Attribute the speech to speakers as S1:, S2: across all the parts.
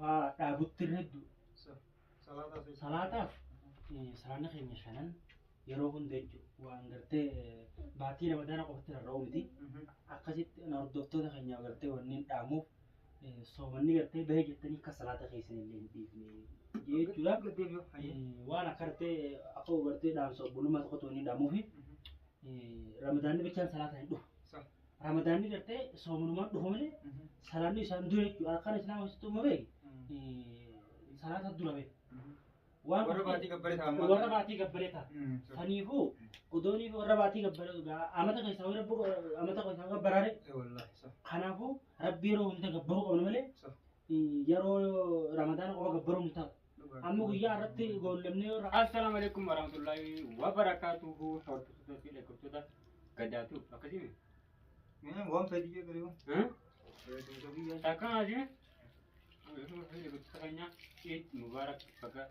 S1: fa'aa dhaabutti irra hedduu.
S2: Salaataaf.
S1: Salaataaf salaanni keenya shanan yeroo hunda jechuudha. Waan gartee baatii Ramadaana qofatti rarra'u miti. Akkasitti hordoftoota keenyaaf gartee wanneen dhaamuuf soomanni gartee bahee jettanii akka salaata keessan illee hin dhiifne jechuudha. Waan akka gartee akka gartee dhaamsa obbolummaa tokkotti wanni dhaamuufi Ramadaanni bichaan salaata hin dhufu. Ramadaanni gartee soomanumaan dhufu malee salaanni isaan dura jechuudha. Akkaan islaama keessatti uumame salaata dura beeku. Waan
S2: Warra baatii gabbaree ta'a ammaa.
S1: Warra baatii gabbaree ta'a. Saniifuu odoonii fi warra baatii gabbaree amata keessaa warra amata keessaa gabbaraare. Kanaafuu rabbi yeroo hunda gabbaruu qabna malee yeroo Ramadaana qofa gabbaruu hin taatu. Amma guyyaa irratti goollamnee yoo
S3: Assalaamu alaikum warahmatullahi wabarakatuhu. Hordoftoota fi dhaggeeffattoota gadaatu akkasii.
S2: Waan fedhii jedhu.
S3: Takka asii dhaggeeffattoota keenya Eid Mubarak, baga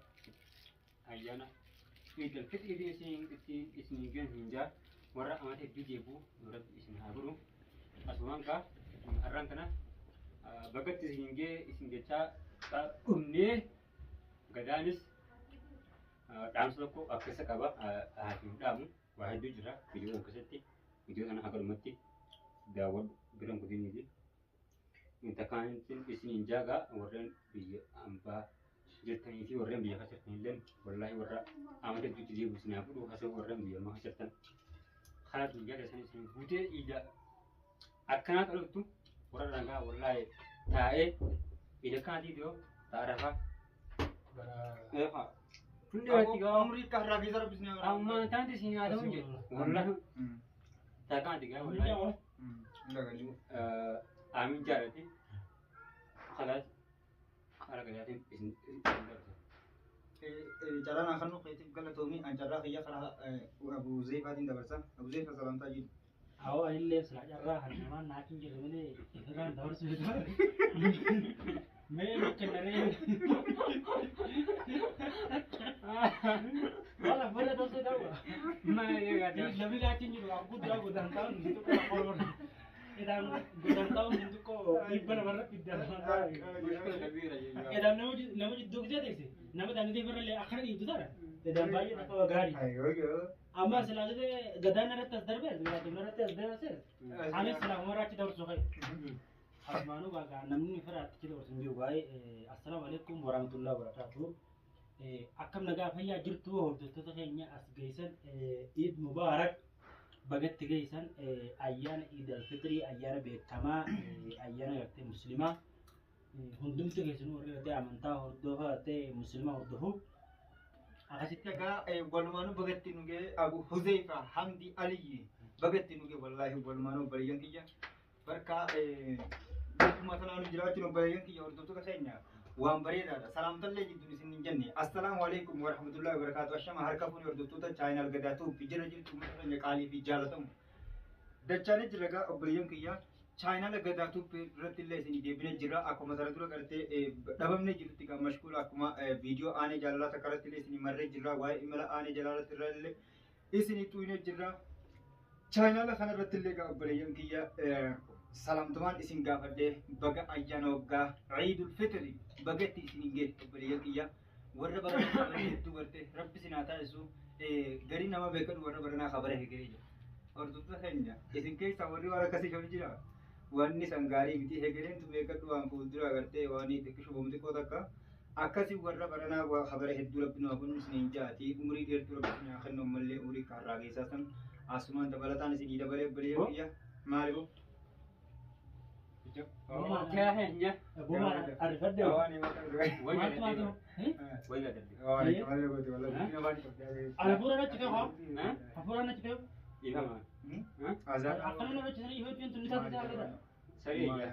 S3: ayyaana Eid al-Fitr isin ittiin isin ga'an hin jaa, warra amata hedduu deebi'u rabbi isin haa godhu. Asumaan kaa har'aan kana bagatti isin ga'e isin jechaa dhumnee, gadaanis dhaamsa tokko of keessa qaba. Haa dhaamu waa hedduu jira viidiyoo kana keessatti. Viidiyoo kana haga dhumatti daawwadhu biran kutiniiti. Takkaan isiniin jaagaa warreen biyya ambaa jirtanii fi warreen biyya keessa jirtan illee, wallaahi warra amata hedduutti deebi'u isin haa godhu. Hasoo warreen biyya ammaa keessa jirtan karaa biyya keessan isin guutee iida akkanaa qaloftu warra dhangaa wallaahi taa'ee iida akkanaatii yoo ta'arafaa. Hundi irratti gaa
S2: Umrii kaarraa keessa rabbi isin haa
S3: Amma taanti isin haa ta'u jedhe. Wallaahi takkaanti gaa wallaahi. Aamin jaalati. Khalaas karaa gadaatiin isin dabarsa.
S2: Carraa naa kennuu keetiif galatoomii. An carraa kiyya karaa Abu Zeefaatiin dabarsa. Abu Zeefa, salaamtaa jiru.
S1: Awwa, anillee silaa carraa kan namaan naa hin jirre malee ifirraan dabarsuu jedha. Mee nu kennaree. Wala fuula tosee ta'u. Namni laatiin jiru guddaa godaan ta'uun hin xiqqoo Edaan godaan ta'uun hin xiqqoo dhiibba namarra fidda. Edaan nama jidduu gisee teesse nama daandii irra akkana dhiibdu ta'a. Edaan baay'ee takka gaarii. Amma silaa jedhee gadaan irratti as darbee gadaan irratti as darbee anis silaa umarraa achi dabarsu ka'e. Asmaanuu baagaa namni firaatti achi dabarsu hin jiru baay'ee. Assalaamu alaikum warahmatullahi wabarakatuh. Akkam nagaa fayyaa jirtu hordoftoota keenya as geessan? Iid Mubaarak, bagatti geessan ayyaana Iid al-Fitrii, ayyaana beekamaa, ayyaana gartee muslimaa. Hundumti keessanuu warri gartee amantaa hordofaa gartee muslimaa hordofu akkasitti.
S2: Egaa walumaanuu bagatti nu ga'e. Abu Huzaifa Hamdi Aliyyi, bagatti nu ga'e. Wallaahi walumaanuu obboleeyyan kiyya barkaa beekummaa tanaan jiraachuun obboleeyyan kiyya hordoftoota keenya waan bareedaadha. Salaamtallee jidduun isin hin jenne. Assalaamu alaikum warahmatullahi wabarakaatu. Ashama harka fuuni hordoftoota channel Gadaa Tube, jira jirtu uummata keenya qaalii fi jaalatamu. Dachaanii jira egaa obboleeyyan kiyya. Channel Gadaa Tube irratti illee isin deebinee jira. Akkuma sana dura gartee dhabamnee jirtutti egaa mashkuula akkuma viidiyoo aanee jaalalaa takka irratti illee isin marree jira. Waa'ee imala aanee jaalalaa irra illee isin xuynee jira. Channel kana irratti illee egaa obboleeyyan kiyya salaamtumaan isin gaafadhee, baga ayyaana waggaa Ciidul Fitri bagatti isin hin geesse obboleeyyan kiyya. Warra baranaa kabara hedduu gartee rabbi isin haa taasisu. Garii nama beekadhu warra baranaa kabara hegeree jira. Hordoftoota keenya isin keessaa warri waan akkasii qabu jira. Wanni san gaarii miti, hegereentu beekadhu waan fuuldura agartee waan xiqqishu boomti xiqqoo takka. Akkasii warra baranaa kabara hedduu rabbi nu haa kennu isiniin jaati. Umurii dheertuu rabbi isin haa kennu, ammallee umurii kaarraa keessaa san asumaan dabalataan isinii dabalee obboleeyyan kiyya. Maali boo?
S3: Keenya.
S1: Buma arifadde. Maaltu maaltu? Ana fuula natti fe'u haa? Hafuura natti fe'u?
S3: Ifama.
S1: Akkana nama hojjetan ifatti tun ni taatu taatu.
S3: Siree ija.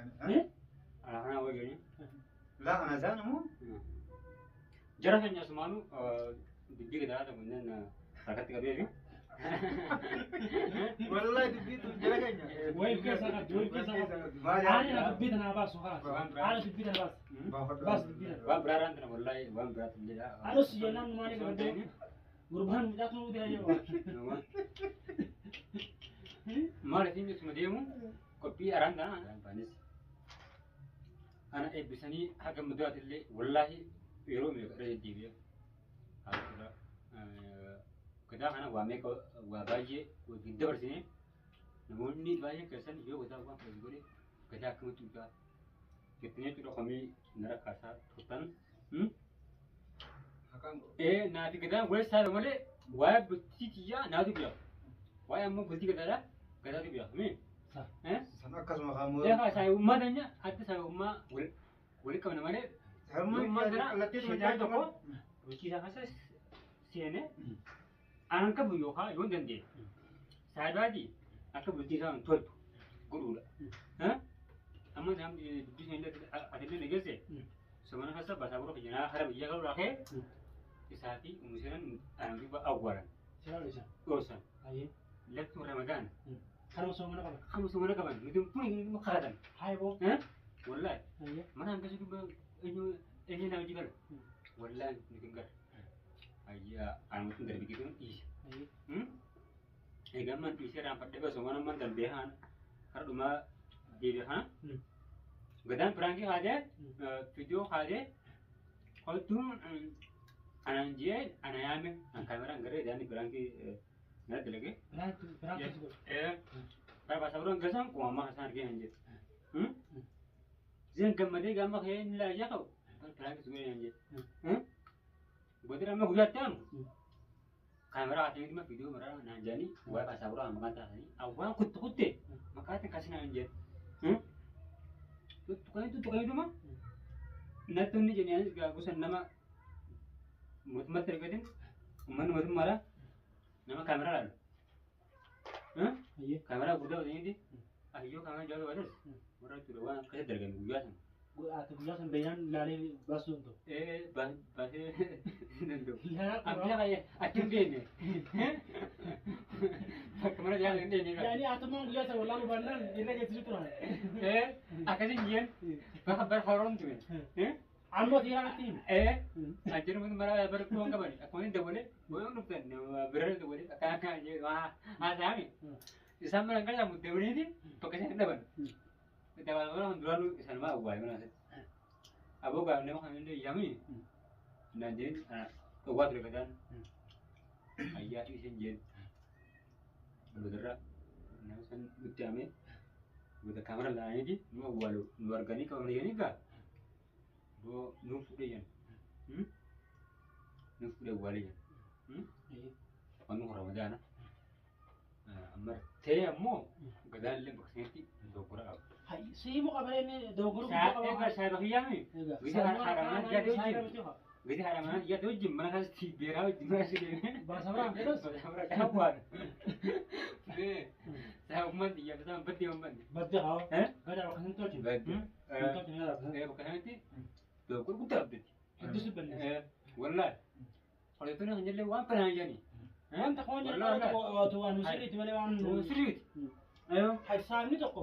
S3: Ana wajjin.
S2: La ana zaana moo?
S3: Jara keenya asumaanuu dubbii gadaa ta'u kunneen harkatti qabee fi.
S2: Wallahi dubbii tun jara keenya.
S1: Wayii keessa qabdi, wayii keessa qabdi. Ani na dubbii tanaa baasu haa. Ani dubbii tana baasu. Baas dubbii tana.
S3: Waan biraa irraan tana wallahi waan biraatti illee.
S1: Anos jennaan maali qabdee? Gurbaan mucaatu nu deemaa jiru.
S3: Maal isin isuma deemu qophii araan tana. Anis Ana eebbisanii haga mudaatillee wallaahi yeroo meeqa irra deddeebi'e. Haala gadaa kana waa meeqa waa baay'ee wajjin dabarsine namoonni baay'ee keessan yoo gadaa waan fedhan godhe gadaa akkamitti dhugaa jettanii jechuudha komii nara kaasaa turtan. Ee naafi gadaan wal saala malee waa'ee bultii kiyyaa naatu bira. Waa'ee ammoo bultii gadaadha gadaatu bira. Mee?
S2: San akkasuma kaamoo.
S3: Eegaa saayummaa tanya adda saayummaa walitti qabna malee.
S2: Saayummaa
S3: tokko bultii isaa keessa seenee aanan qabu yookaan yoo hin dandeenye saayibaatii akka bultii isaa hin toltu godhuudha. Amma isaan dubbii isaanii atillee dhageesse somana keessa baasaa biroo kiyyanaa hara biyya qabu raakee isaa fi uummisaan aanan duuba awwaalan dhoorsan. Laktuu Ramadaan.
S1: Kanuma soomana qaban.
S3: Kanuma soomana qaban. Nuti kun kadhatan.
S1: Hayi boo.
S3: Wallaahi. Mana hanqasu duuba eenyu eenyu nama jibala. Wallaahi nuti hin gara. Ayyaa aanutti darbe gidduu dhiise. Egaa ammaan dhiisee raanfadhee basoo mana ammaan darbee haan har dhumaa deebi'e kana. Gadaan piraankii haadee viidiyoo haadee holtuun anaan jee ana yaame an kaameraan garee daandii piraankii nara dalagee.
S1: Piraankii godhe.
S3: Bara baasaa gasan qomamaa isaan argee hin jedhu. Zeen gammadee gama kee inni laajaa qabu piraankii si godhe hin jedhu. Godina amma guyyaatti aanu kaameraa haatanii dhimma viidiyoo maraa naan jedhanii waa'ee baasaa biroo maqaan taasisanii awwaan kutte kutte maqaatiin kasinaa hin jedhu. Tuttuqanii tuttuqanii dhuma natti inni jedhanii anis gosa nama mootummaatti argatin uummanni mootummaadha nama kaameraa laalu. Kaameraa guddaa godhaniiti ayyoo kaameraa jaalatu baates warra jechuudha waan akkasii dargame guyyaa sana.
S1: Ati guyyaa sana beeynaan ilaalee baasuu danda'u.
S3: Ee baasee danda'u. Abdii baay'ee achi hin beekne. Bakka mana jaalatu hin beekne.
S1: Yaani atummaan guyyaa sana wallaaluu baannaan irra geessisu turan.
S3: Ee akkasii hin bakka bara horoon ture.
S1: Ammoo seeraan itti himi.
S3: Ee ajjirri mun mara bara kuwan qabani akkuma inni dabalee waan dhuftan nama bira dabalee akkana akkana jee waa haasa'ami. Isaan mana kan jedhamu dabaleeti bakka isaan dhaban. Dabalama mana duraanuu isaanuma awwaale mana asitti. Aboo gaaf nama kan inni yaami naan jeen ana dhowwaa ture gadaan ayyaa dhiiseen jeen. Boodarra nama san nutti amee booda kaamera laaniiti nu awwaalu nu arganii qabamanii jedhanii gaa boo nuuf fudhee jan. Nuuf fudhee awwaalee jan. Wanni kun Ramadaana. Amma ta'ee ammoo gadaan illee bakka sanitti dogoggora qaba.
S1: Siimu qabareen dogoggora
S3: Egaa saayiba kiyyaami. Gisa haadha yaadee wajjin. Gisa haadha manaa yaadee wajjin mana keessatti beeraa wajjin mana keessatti deemee.
S1: Baasabiraan fedhus.
S3: Baasabiraan dhaawwaan. Saayibummaan xiyyaa isaan baddee waan banne.
S1: Baddee haa. Gadaa bakka sanatti tolchine.
S3: Baddee.
S1: Tolchine gadaa bakka sanatti.
S3: Bakka sanatti dogoggora guddaa qabdetti.
S1: Hedduu si balleessa.
S3: Wallaahi. Hordoftoonni kan jallee waan fedhan jedhanii.
S1: Wanta kun jedhamu waan sirriitti malee waan.
S3: Sirriitti.
S1: Saayibni tokko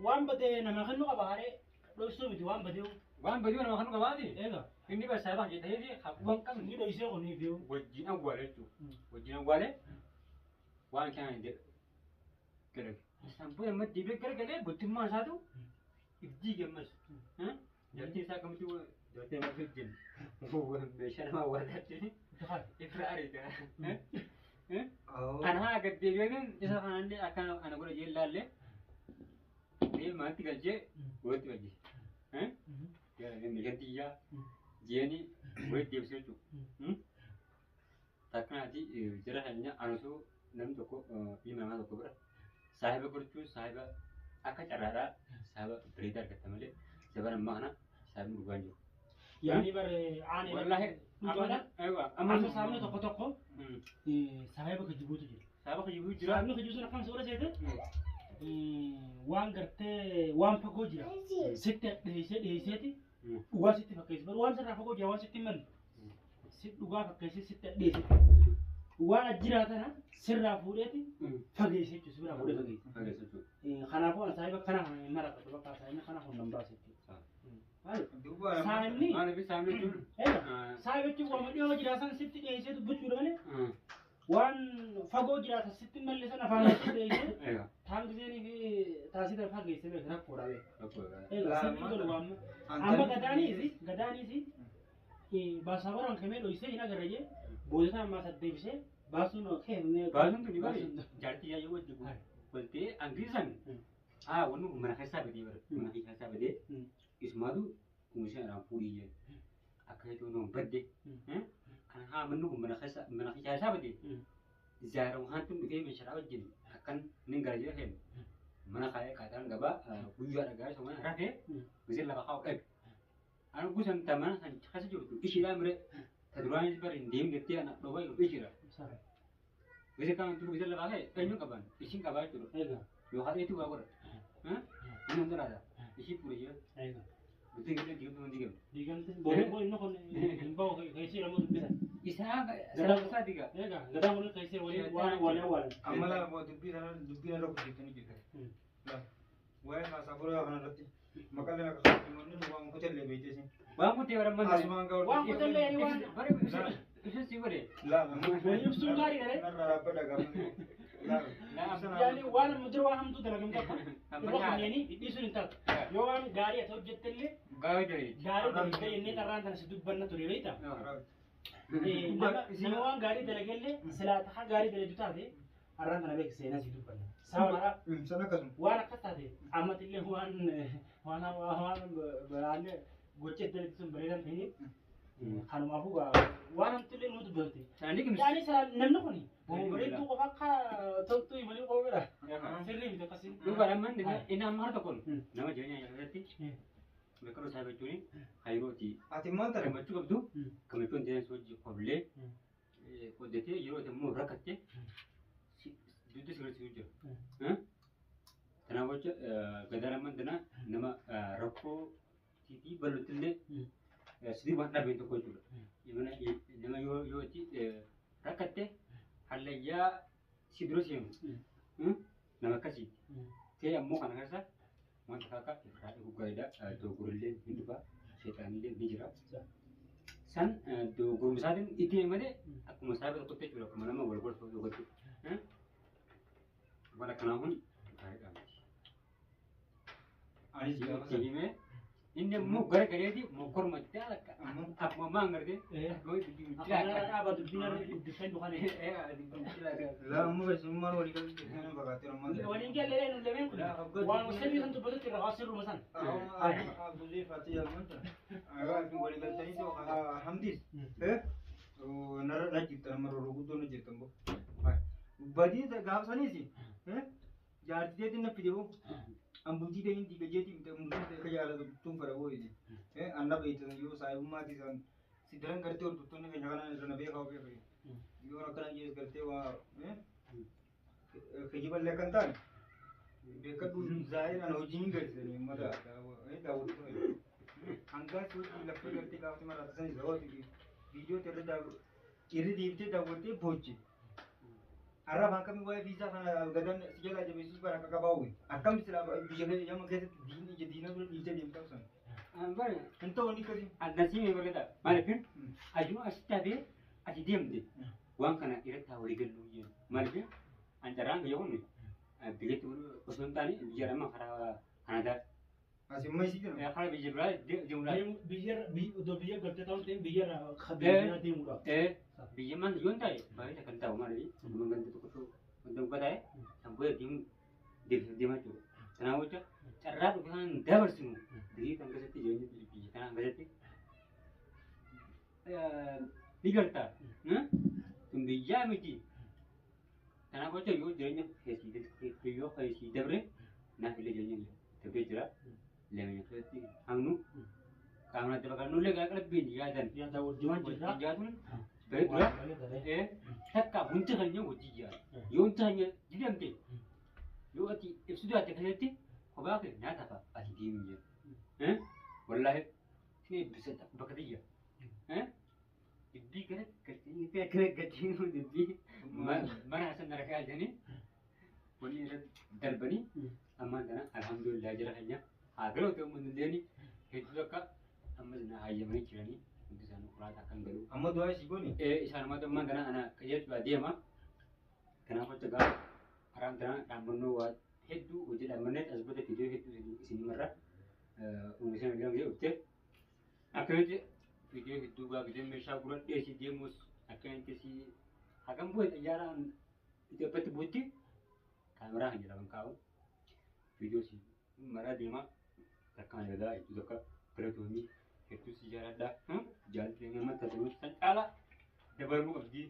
S1: waan badee nama kennu qaba haree dhoksuu miti waan badee.
S3: Waan badii nama kennu qabaati.
S1: Egaa.
S3: Inni bara saayiba kan jedhee waan qabne.
S1: Inni dhoksee kun fi.
S3: Wajjin awwaale jechuudha. Wajjin awwaale waan kana hin jedhu. Galage. Isaan booda amma deebi'ee garagalee bultummaa isaatu ibdii gammas. Jaartiin isaa akkamitti jaartiin nama wajjin meeshaa nama awwaalaatti ifra ariita. Ana haa gad deebi'een isa kanallee akka ana godha jee laallee deebi maatti galchee walitti galche. Meeshaan xiyyaa jeeni walitti deebisee jechuudha. Takkanaati jara keenya anusuu namni tokko ilma namaa tokko bira saahiba gochuun saahiba akka carraadhaa saahiba bareedaa argatta malee jaban ammaa kana saahibni dhugaan jiru.
S1: Yaani bare aanee.
S3: Wallaahi
S1: Dhugaadha.
S3: amma
S1: Amma saahibni tokko tokko saahiba kijibuutu jira.
S3: Saahiba kijibuu jira.
S1: Saahibni kijibuu sun akkam suura seete waan gartee waan fagoo jira. Sitti dhiheessee dhiheesseeti dhugaa sitti fakkeessi. Garuu waan sirraa fagoo jira waan sitti hin malle. Si dhugaa fakkeessee sitti dhiheesse. Waan ajjiraa tana sirraa fuudheeti fageesse jechuudha. Si biraa fuudhee fageesse.
S3: Fageesse jechuudha.
S1: Kanaafuu ani saahiba kana hin maraqatu bakka saahibni kana humna baase jechuudha. Saahibni
S3: Maaliif saahibni jechuun?
S1: Saahiba jechuun waan dhiyoo jira san sitti dhiheessee dubbachuudha malee Waan fagoo jiraatan sitti mallisan afaan asitti dheeyse taan giseenii fi taasisa fageesse beek rakkoodha beek. Egaa sirrii godhu waan amma gadaaniisi baasaa baraan kemee dhoysee hin agarre jee booda ammaa saddeebisee baasuun kee
S3: Baasuun tuni bari jaartii yaa'ii wajji waltee angisan haa wanni kun mana keessaa badee bara mana keessaa badee isumaatu kumisha irraan fuudhii jee akka hedduu nama badde kan haa manni kun mana keessaa badee zaara waan tun dhufee meeshaa wajjin akkan nin gara jira kennu mana kaayee qaaxaan gabaa guyyaa dhagaa isa mana rafee gisee lafa kaa'u dhabe. Anu gusan ta mana kan keessa jirtu ishiidhaa mire ta duraanis bari hin deemne jettee ana dhoobaa jiru ishiidha. Gisee kan turu gisee lafa kaa'e eenyuun qaban ishiin qabaa jechuudha. Yoo haadheetu waa godha. Inni hundi laata ishii fuudhe jira. Guddin gisee diigamtuu hundi galu.
S1: Diigamte booda inni kun hin bahu keessi ramuu dubbisan.
S3: Isaa isaa diiga.
S1: Egaa gadaan kun keessi walii waan walii awwaalan.
S2: Amma laala dubbii sana dubbii irra guddiftanii jirtu. Waa'ee haasaa boroo kanarratti maqaan akka manni waan kutallee beekteesi.
S3: Waan kutee bara mana.
S2: Asumaan gahu.
S1: Waan kutallee waan.
S3: Bare ibsa si godhe.
S2: Laala.
S1: Walii ibsuun gaarii dha.
S2: Narraa dhaabbadha gaafa. Laala.
S1: Yaani waan mudura waan hamtuu dalagamtu akka irra kunneenii dhiisuun hin taatu. Yoo waan gaarii ati hojjettellee
S3: Gaarii dalage.
S1: gaarii dalagdee inni tarraan tana si dubbanna ture beektaa? Nama waan gaarii dalagellee silaa ta'a gaarii dalagdu taate har'aan tana beek seenaa si dubbanna. Sababa
S2: Sana akkasuma.
S1: waan akkas taate ammatillee waan waan waan baraallee gocha itti dalagdu sun bareedan ta'iniif kanumaafuu waan hamtullee nu dubbatte. Yaani silaa namni kun bareedduu qofa akka toltu himanii qofa bira. Sirrii miti akkasii.
S3: Dhugaadha manni inni amma har tokkoon nama jireenya keessatti beekamuu isaa jechuun hayrooti.
S2: Ati maal taate?
S3: Gammachuu qabdu gammachuun jireenya hojii qoblee qoddatee yeroo itti immoo rakkatte dugda sirreessuu jira. Kanaaf jecha gadaan amman tana nama rakkoo fi bal'ootti illee sidii waan dhabeen tokko jechuudha. Nama yoo itti rakkatte hallayyaa si dura seenu nama akkasiiti. Ta'e ammoo kana keessa wanta akka irraa eeguu gaariidha. Dogoggorrillee ni dhufa, sheexaanillee ni jira. San dogoggoruma isaatiin itti hime malee akkuma saayiba tokkotti jechuudha. Akkuma nama wal gorsu tokkotti. Waan akkanaa kun gaariidha miti.
S2: Anis gaafa
S3: Itti himee inni ammoo gara galeeti mokkormatti akka akkuma maan gartee.
S1: Dhaaba dubbiin irra guddifan dhufan.
S2: Laa amma barsiisummaan walii galii nama fakkaatee ammaa.
S1: Waliin gallee nu lameen kun waan sirrii san dubbatutti irra haa sirruma san.
S2: Abdullee Fatii Almanta. Walii galtanii hamdis. Narra jirtan amma roroo guddoo na jirtan bo. Badii gaafsaniis jaartiteetiin na fide bo. Ambuutii ta'in diiga jeetii miti ambuutii ta'e jaalatu tun fara boo'eeti. Anna beektan yoo saayibummaati isaan si daran gartee hordoftoonni keenya kanaan irra na beekaa beekaa. Yoo akkana jees gartee waa kijiballee kan taane beekadhu zaahiraan hojii hin garsiisanii uummata daawwattoota. Hangaa si hojii laftee gartee gaafate maraata sanis daawwatu viidiyoo irra deebitee daawwattee booche. Arraba akkamii waa'ee viizaa kana gadan si jalaa jabeessus bara akka qabaawwe akkam sila biyya yama keessatti diinni ija diinaa dura dhiitee deemtaa sun. Hin ta'u inni akkasii.
S3: Addasiin bareeda. Maaliif ajuma asitti hafee ati deemte waan kana irratti haa walii gallu jeen. Maaliif an carraan biyya kun biyyatti osoo hin taane biyya lama karaa Kanadaa.
S2: Asimma isii jira.
S3: Karaa biyya biraa deemuudhaaf.
S1: Biyya iddoo biyya galtee ta'uun ta'in biyya irraa deemuudhaaf.
S3: Biyya maal yoo hin taane baay'ee kan ta'u maaliif dhuma ganda tokko wanta muka ta'e kan booda deemu deemaa jechuudha. Kanaaf jecha carraa dhufe kan dabarsinu biyya kan keessatti jireenya biyya kanaa keessatti ni galta. Kun biyyaa miti. Kanaaf jecha yoo jireenya yoo keessii dabre naaf illee jireenya dabree jira. Lameen keessatti hamnu qaamni adda bakka nullee qalbiin yaadan.
S1: Yaada wajjin jirra.
S3: Yaadun bareedudha. Takka hundi keenya hojii yaadu. Yoo hundi keenya didamte yoo ati ibsituu jaatte keessatti kophaa kee nyaata fa'a ati deemi jedhu. Wallaahi sin eebbisata bakka tiyya. Dubbii gara galtee gara galtee dubbii mana hasan narakaa jedhanii wanni irratti darbanii ammaan kana alhamdulillah jira keenya haa galoo ta'u uummanni hedduu akka ammas na hayyamanii jiranii hundi isaanii quraata akkan galu.
S2: Amma du'aa isii goone.
S3: Isaan ammaa ammaan kana ana qajeelchuudhaa deema. Kanaaf achi gaa karaan tanaa dhaabbannoo waa hedduu hojii dhaabbanneet as booda viidiyoo hedduu isin marra uumisa miidhaan gahee dhuftee akkamitti viidiyoo hedduu gaa gidee meeshaa guradhee si deemus akkamitti si hagam bu'e xiyyaaraan Itoophiyaatti buutti kaameraa kan jedhaman kaa'u viidiyoo si maraa deemaa takkaan gadaa hedduu takka galatoomii hedduu si jaaladha jaallatee nama tajaajiluu san caala dabaluu qabdii.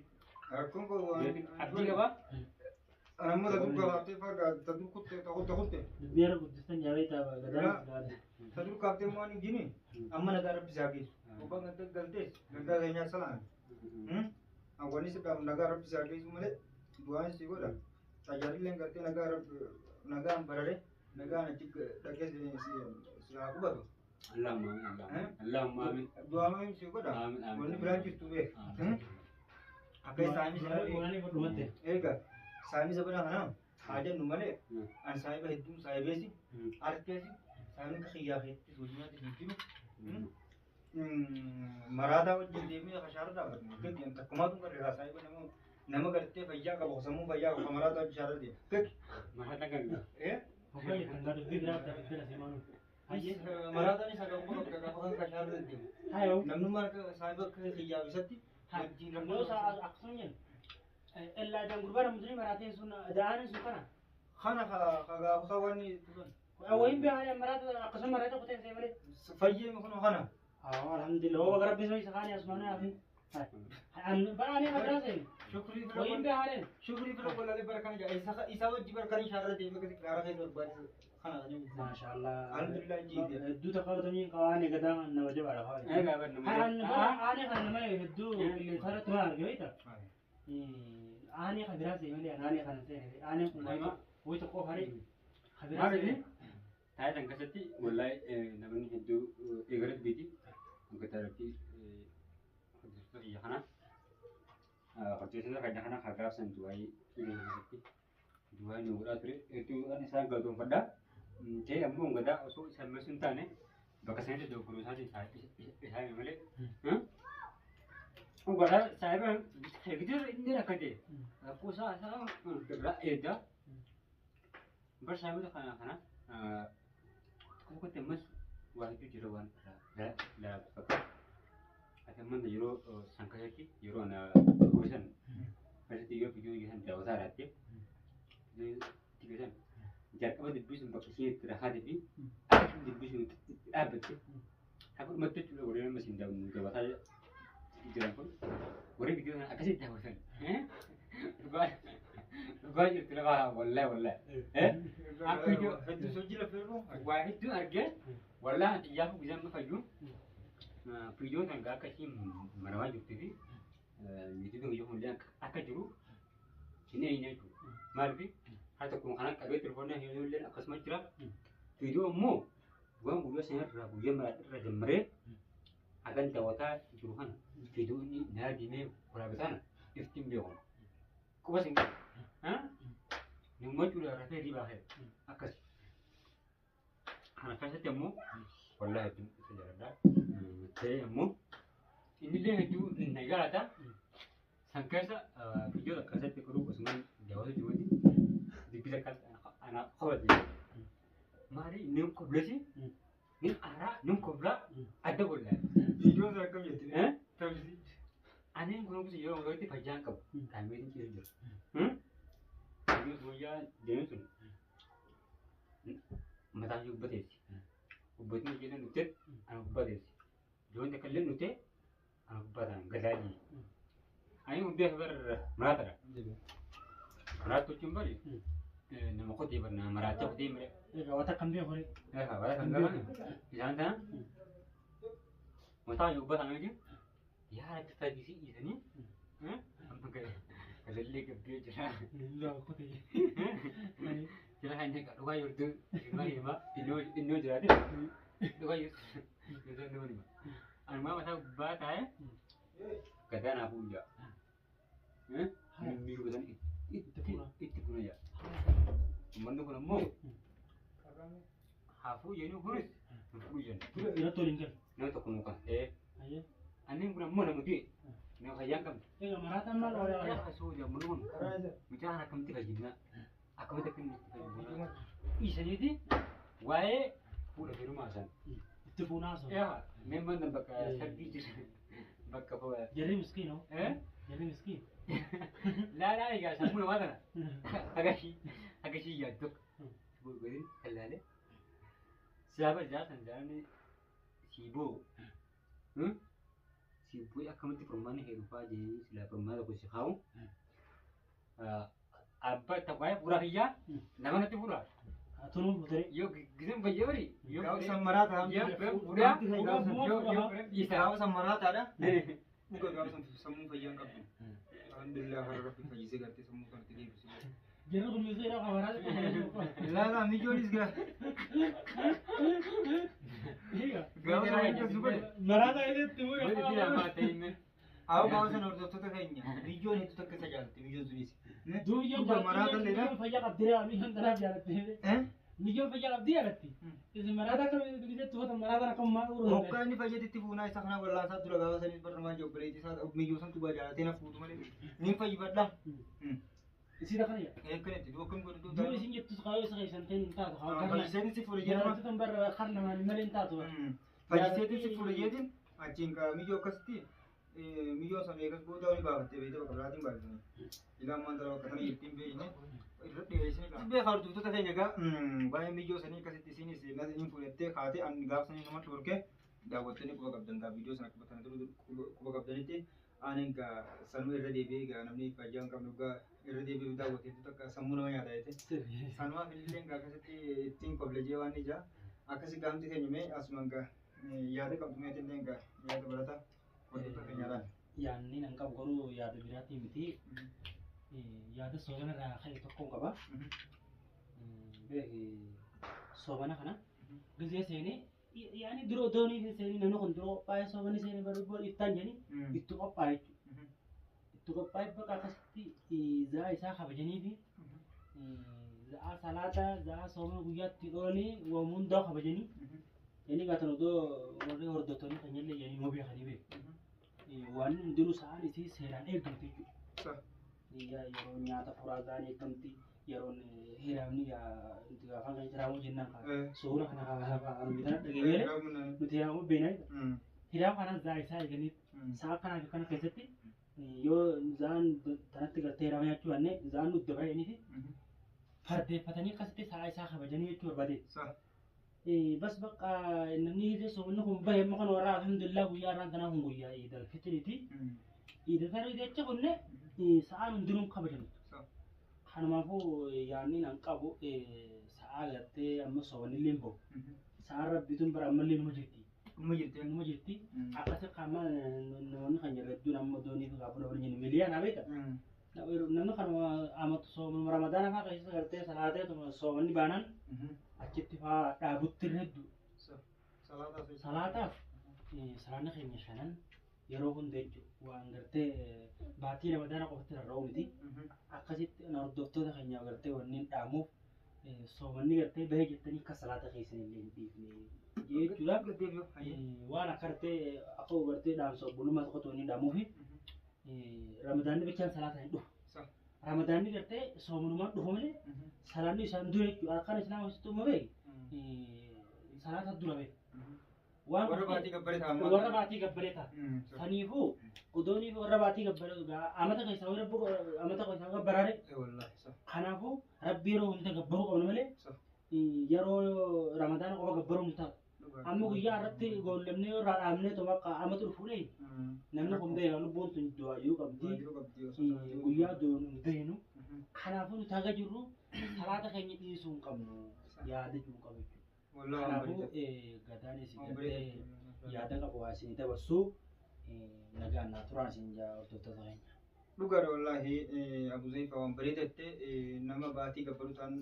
S2: Rakkoon koo waan
S3: Abdii qabaa.
S2: Amma tadur gabaaftee faa tadur kutte takutte kutte.
S1: Dubbii har'a guddistan jaawee ta'a gadaan.
S2: Tadur kaaftee waan hin gini amma nagaa rabbi isaa geessu. Gubbaan kan galtees gandaa keenyaa salaan. Awwanis nagaa rabbi isaa geessu malee du'aan si godha. Tajaajilleen gartee nagaa rabbi nagaan barare nagaan achi dhaqee si haa qubatu.
S3: Allahumma amin. Allahumma amin.
S2: Du'aan si godha.
S3: Amin amin.
S2: Wanni biraan jirtu beek. Akka isaanii
S1: Waan dhumate.
S2: Egaa saayinii sabana kanaa haa jennu malee an saayiba hedduun saayibeesi arkeesi saayibni xiyyaa keetti soojinaatti hin jiru. Maraataa wajjin deemee kashaara dhaabatu gaggi takkumaatu gargaara saayiba nama nama gartee fayyaa qabu sammuu fayyaa qabu maraataa wajjin shaara deema gaggi.
S3: Maraataa kan
S1: Hoggaa jettan gaa dubbii biraa ta'e bira simaanu.
S2: Maraataan isa qabu bakka gaafa kan kashaara deema.
S1: Hayo.
S2: Namnummaan saayiba akka xiyyaa isatti wajjin
S1: Yoo akkasuma jennu. Illaa daan gurbaa namni maraatee sun da'aan sun kana.
S2: Kana gaafa wanni
S1: Wayin bihaa maraata akkasuma maraata kuteen see malee.
S2: fayyee kun kana.
S1: Alhamdulillah. Waa rabbi soo isa kaani asmaana hafi. Ba'anii madrasa
S2: Shukrii
S1: Wayin bihaa leen.
S2: Shukrii bira qolaalee bara kana jaa isa isa wajji bara kana shaarra deemee kasi gaara keessa barbaachisa kana kan jedhu.
S1: Maashaallah.
S2: Alhamdulillah jiite.
S1: Hedduu takkaatanii qawaanii gadaa nama jabaadha.
S3: Egaa barnu.
S1: Aanee kan nama hedduu qilleensarratti waan arge beektaa? Aanee kan biraa see malee aanee kan see aanee kun wayita qofa kan biraa
S3: Maaliif
S1: see.
S3: taayitan keessatti wallahi namni hedduu eegala biiti hoggantaa irratti hojjettoota biyya kanaa hojjettoota fayyaa kana haa gaafsan du'aayii biyya keessatti du'aayii nu godhaa ture hedduu isaan galatoonfadha. Ta'e ammoo gadaa osoo isaan meesuu hin taane bakka sanitti dogoggoruu isaatiin isaan malee. Gadaa saayiba gidir inni rakkate rakkoo isaa isaa irraa eeggaa. Bar saayibota kana kana tokkotti ammas waa hedduu jira waan irraa ilaaltu fakkaata. Ati amma yeroo san keessatti yeroo ana gosan keessatti yoo viidiyoo san daawwataa jiraatte viidiyoo san jalqaba dubbii sun bakka isheen itti rahaatee fi akka dubbii sun itti dhaabbatte akka dhumatti jechuudha warreen amma isin daawwataa jiran kun warri viidiyoo sana akkasitti daawwatan dhugaa dhugaa jirtu lafa wallahi wallahi. Akka viidiyoo
S2: Hedduu sochii lafee roo.
S3: waa hedduu argee wallahi xiyyaafuu gisaan ma fayyuu viidiyoon kan akka isheen maramaa jirtuu fi yuutuubiin yoo hundee akka jiru hin eenyu jechuudha. Maaliif haa tokko kanan qabee telefoonii hin illee akkasuma jira. Viidiyoo immoo waan guyyaa sanarraa guyyaa maraa irra jammaree hagan daawwataa jiru kana viidiyoo inni naa diimee waraabe sana iftiin beeku. Quba sin qabu. Nimmachuudha rafee ribaa ka'e akkas. Kana keessatti ammoo wallahi hedduu isa jaaladha. Ta'ee ammoo innillee hedduu na jaalata. San keessa viidiyoo akkasatti godhuu osuma daawwatu jiruuti dubbisa akkas ana qabate. Maali inni koblesi nin aaraa nin koblaa adda gollaa.
S2: Viidiyoon sun akkam jetti? Tabsi.
S3: Ani kun kusi yeroo yerootti fayyaan qabu. Kaameetiin ciisu jira. Viidiyoon sun guyyaa deemee sun mataan ishee gubbateessi. Gubbatiin ishee dhuftee ana gubbateessi. Ijoolleen takka illee dhuftee ana gubbataan gadaajii. Ani hundee bar maraatadha. Maraatu jechuun bari nama qotee bar nama maraatee qotee mare.
S1: Egaa waan akkam beeku ree.
S3: Egaa wala kan gaban isaan tana mataa ishee gubbataan miti yaa rabbi fayyisii dhiisanii amma gadallee gabbee jira. Jira kan jedhu dhugaa jirtu ilma hima innoo jiraate dhugaa jirtu innoo hima. Anumaa mataa gubbaa taa'ee gadaa naaf uuyyaa. Mimmiiruu gadan itti kuna jaa. Uummanni kun ammoo hafuu jennu kunis hin fudhu jennu.
S1: Irratti waliin galu.
S3: Nama tokko muka. Anneen kun ammoo nama du'e. Nama fayyaan qabdu.
S1: Egaa maraataan maal oolaa?
S3: Yaa suuti ammoo kun mucaa kana akkamitti fayyadina? Akkamitti akka inni itti fayyadina? Dhiisaniiti waa'ee fuudha firummaa san.
S1: Itti fuunaa sun.
S3: Yaa mee mana bakka sargii jiru bakka fuudha.
S1: Jarri miskiinoo.
S3: Eh?
S1: Jarri miskiin.
S3: Laalaa egaa sammuu namaa tana. Agashii agashii yaaddu. Godin kallaalee. Siyaaba isaa san jaarni siiboo. Siiboo akkamitti furmaanni heerufaa jedhanii silaa furmaana tokko si kaa'u. Abbaa tokko fuula kiyyaa nama natti fuula.
S1: Tunuu fuutee.
S3: Yoo gizeen fayyee bari. Yoo
S2: Gaafa san maraataa
S3: yoo fuudhaa yoo yoo dhiisaa.
S2: Gaafa san maraataadha. Dhuga gaafa san sammuu fayyaa hin qabdu. Alhamdulillah har'a rabbi fayyisee gartee sammuu kanatti deebisee.
S1: Jarri kun miseera qaba.
S2: Laalaa miyyoonis gaa.
S1: Egaa
S2: Gaafa san akkas godhe.
S1: maraataa itti
S3: Wani
S1: fuudhaa.
S3: bira ta'e
S2: Haa gaafa san hordoftoota keenya miyyoon hedduu takka isa jaalatti miyyoon sunis.
S1: Duubiyyoo
S2: Dhuga maraataa illee
S1: fayyaa qabdi miyyoon tanaaf jaalatti. Miyyoon fayyaa qabdi jaalatti. Isin maraataa akkamitti bisetti uffata maraataan akka maal uruu
S2: Hoggaa inni fayyaditti fuunaa isa kana wallaansaa dura gaafa sanis barnamaa jiru obboleettii isaa miyyoo san dhugaa jaalatee na fuutu malee niin fayyifadha.
S1: Isii kana jaa.
S2: Eekkanetti du'a akkam godhu
S1: Duubi isin jettus kaayoo isa keessan ta'in hin taatu.
S2: Fayyiseetiin si fuula jedhama.
S1: Jaalatti tan barra kar namaan malee hin taatu.
S2: Fayyiseetiin si fuula jedhin achiin kaa miyyoo akkasitti miyyoo sana eegas booda ni baafattee beekte bakka biraatiin baafatanii. Ilaan maan dara bakka sana jettiin beekne irra dhiyeessine. Beekaa hordoftoota keenya egaa waa'ee miyyoo sanii akkasitti isinis hin fuudhattee kaatee ani gaafa sanii nama dhorke daawwattanii quba qabdan gaa viidiyoo sana qabatanii quba qabdanitti ani egaa sanuu irra deebi'ee egaa namni fayyaa hin qabnu egaa irra deebi'ee daawwatee takka sammuu nama nyaata jette. Sanumaaf illee egaa akkasitti ittiin koblejee waan ijaa akkasi gaamti keenya mee asuma egaa yaada qabdu mee illee egaa yaada barata hordoftoota keenyaadhaan.
S1: Yaanni nan qabu garuu yaada biraatii miti. Yaada soomana irraa ka'e tokkoon qaba. Beeki soomana kana gizee seenee yaani duroo doonii fi seenii namni kun duroo qophaa'ee soomani seenee baruu iftaan jedhanii itti qophaa'e jechuudha. Itti qophaa'e bakka akkasitti za'a isaa kabajanii fi za'a salaataa za'a soomana guyyaatti dhoolanii waan hundaa kabajanii inni gaatan odoo warri hordoftoonni kan illee yaani moo beekanii beeku. Waan hundinuu sa'aan isii seeraan eegamte jechuudha. Yeroo nyaata furaa za'aan eegamti yeroon hiraamni afaan kan hiraamuu jennaan suura kana nuti dhageenye nuti hiraamuu beeknaa hiraam kanas za'a isaa eeganiif sa'a kanaa fi kana keessatti yoo za'aan tanatti gartee hiraama nyaachuu baanne za'aan nuti dabaree fi fardeeffatanii akkasitti sa'a isaa kabajanii jechuu barbaade. Bas bakka namni soomni kun bahe amma kan warra alhamdulillah guyyaa irraan tanaa kun guyyaa iidal fitiriiti. Iida tarii jecha kunne sa'aan hundinuu kabajamtu. Kanumaafuu yaanni nan qabu sa'a gartee amma soomni illee hin bahu. Sa'aan rabbituun bara ammallee numa jirti.
S2: Numa jirti.
S1: Numa jirti. Akkasi qaama namoonni kan jirre hedduun amma doonii fi gaafuu dabalu jennu miliyaana beekta. Namni kanuma amatu soomni ramadaana fa'aa keessa gartee salaatee soomni baanaan achitti fa'aa dhaabutti irra hedduu. Salaataaf salaanni keenya shanan yeroo hunda jechuudha waan gartee baatii ramadaana qofatti rarra'u miti. Akkasitti hordoftoota keenya gartee wanneen dhaamuuf soomanni gartee bahee jettanii akka salaata keessan illee hin dhiifne jechuudha. Waan akka gartee akka gartee dhaamsa obbolummaa tokkotti wanni dhaamuufi ramadaanni bichaan salaata hin dhufu. Ramadaanni gartee soomanumaan dhufu malee salaanni isaan dura jechuudha. Akkaan islaama keessatti uumame salaata dura beeku.
S2: Warra baatii gabbaree ta'a.
S1: Warra baatii gabbaree ta'a. Saniifuu odoonii warra baatii gabbaree amata keessaa amata keessaa gabbaraare. Kanaafuu rabbi yeroo hunda gabbaruu qabna malee yeroo ramadaana qofa gabbaruu hin taatu. Amma guyyaa irratti goollamnee irraa dhaabnee tuma akka amatu dhufuudhee namni kun beeka lubbuun tun du'aa jiru qabdi guyyaa du'uun hin beeknu. Kanaafuu nuti haga jirru salaata keenya dhiisuu hin qabnu yaada jiru qabu jechuudha. Kanaafuu gadaan isin gartee yaada qabu waa isin dabarsuu nagaan naa turaan isin hordoftoota keenya.
S2: Dhugaadha wallaahi Abu Zayfa waan bareedatte nama baatii gabbaruu ta'an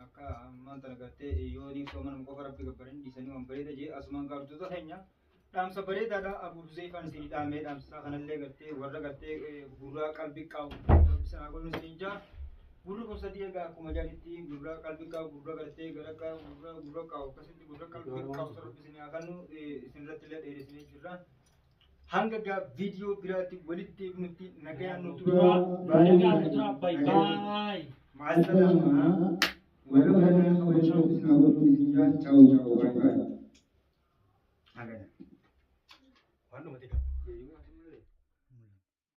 S2: akka ammaan tana gartee yoo ni sooma nama qofa rabbi gabbaran dhiisanii waan bareeda jee asumaan gaartoota keenya dhaamsa bareedaadha Abu Zayfaan isin dhaamee dhaamsa kanallee gartee warra gartee gurraa qalbii qabu rabbi sanaa godhuun isin jaa gurri kun sadii egaa akkuma jaalitti gurra qalbii qabu gurra gartee gara qabu gurra gurra qabu akkasitti gurra qalbii qabu rabbi isin haa kennu isin irratti illee dheeressinee jirra. Hanga gaa viidiyoo biraatti walitti deebinutti nagayaan nu turaa.
S1: Nagaan nu turaa. Bye bye.
S2: Maasalaama. Warra kana kabajaa isin hawwatu isin jaa. Ciao ciao, bye bye. Hagana.
S1: Waan dhumate qaba.